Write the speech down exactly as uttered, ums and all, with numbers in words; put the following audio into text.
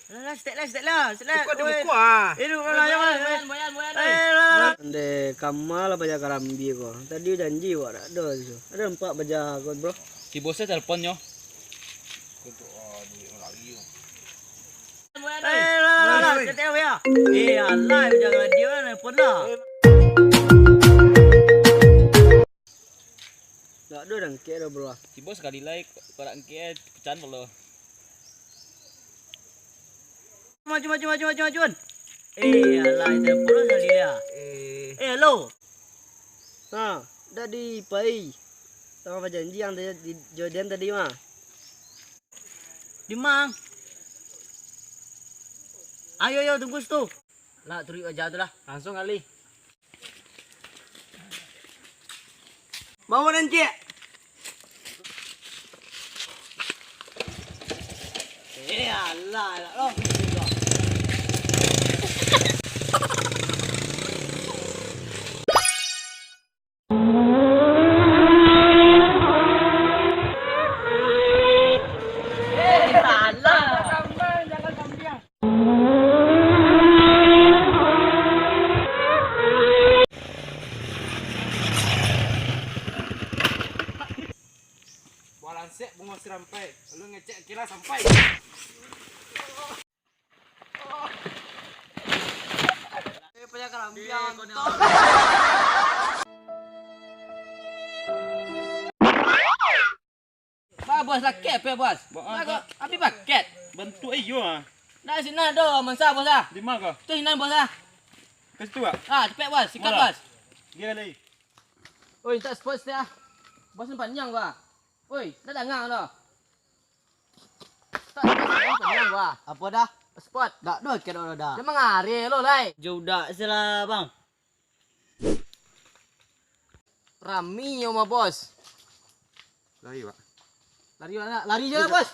Alah, alah, setek lah, setek lah, setek lah. Buka, buka, ah. Eh, lu, lah, jangan, eh. Boyan, Boyan, Boyan, eh, lah, lah. Ande, kama lah paja karambia ko. Tadi janji wak dak ado tu. Ado nampak paja ko, bro? Si bosnya telepon nyo. Eh, lah, lah, lah, setek lah, ya. Eh, alah, jangan dia lah, telepon lah. Dak ado dangkek doh, bro. Si bos sakali lai, ko-, korak angkek, pecahan pulo. Maju, maju, maju, maju, maju. Eh, alah, itu pulo sakali lai. Eh. Eh, halo. Ha, dak di pai. Sama bajanji yang tadi, di, jo den tadi mah. Di mang. Ayo, ayo, tunggu situ. Lah, turuik aja tu lah. Langsung kali. Bawa nan, Cik. Eh, alah, alah, loh. Eh, salah. Buah lansek bungo sirampai, lu ngecek kira sampai. Eh, payah kalambiang, eh, konyol. Ba, bos, lah kep, eh, bos. Ba, ah, ba, kok habis paket. Bantuak iyo, ah. Dah, sinan do, mansa, bos, ah. Di ma ko? Tu sinan, bos, ah. Ka situ, ah? Ah, capek, bos, sikat, bos. Dia lai. Oi, tak spot sih, ah. Bos ni panjang, gua. Oi, dah dangang dah. Tak spot, bos panjang, gua. Apa dah? Spot. Dak do kira dah. Dia mangari lo, lai. Jauh dak sih lah, Bang. Rami yo mah, bos. Lari, Pak. Lari, Pak. Lari je lah, bos.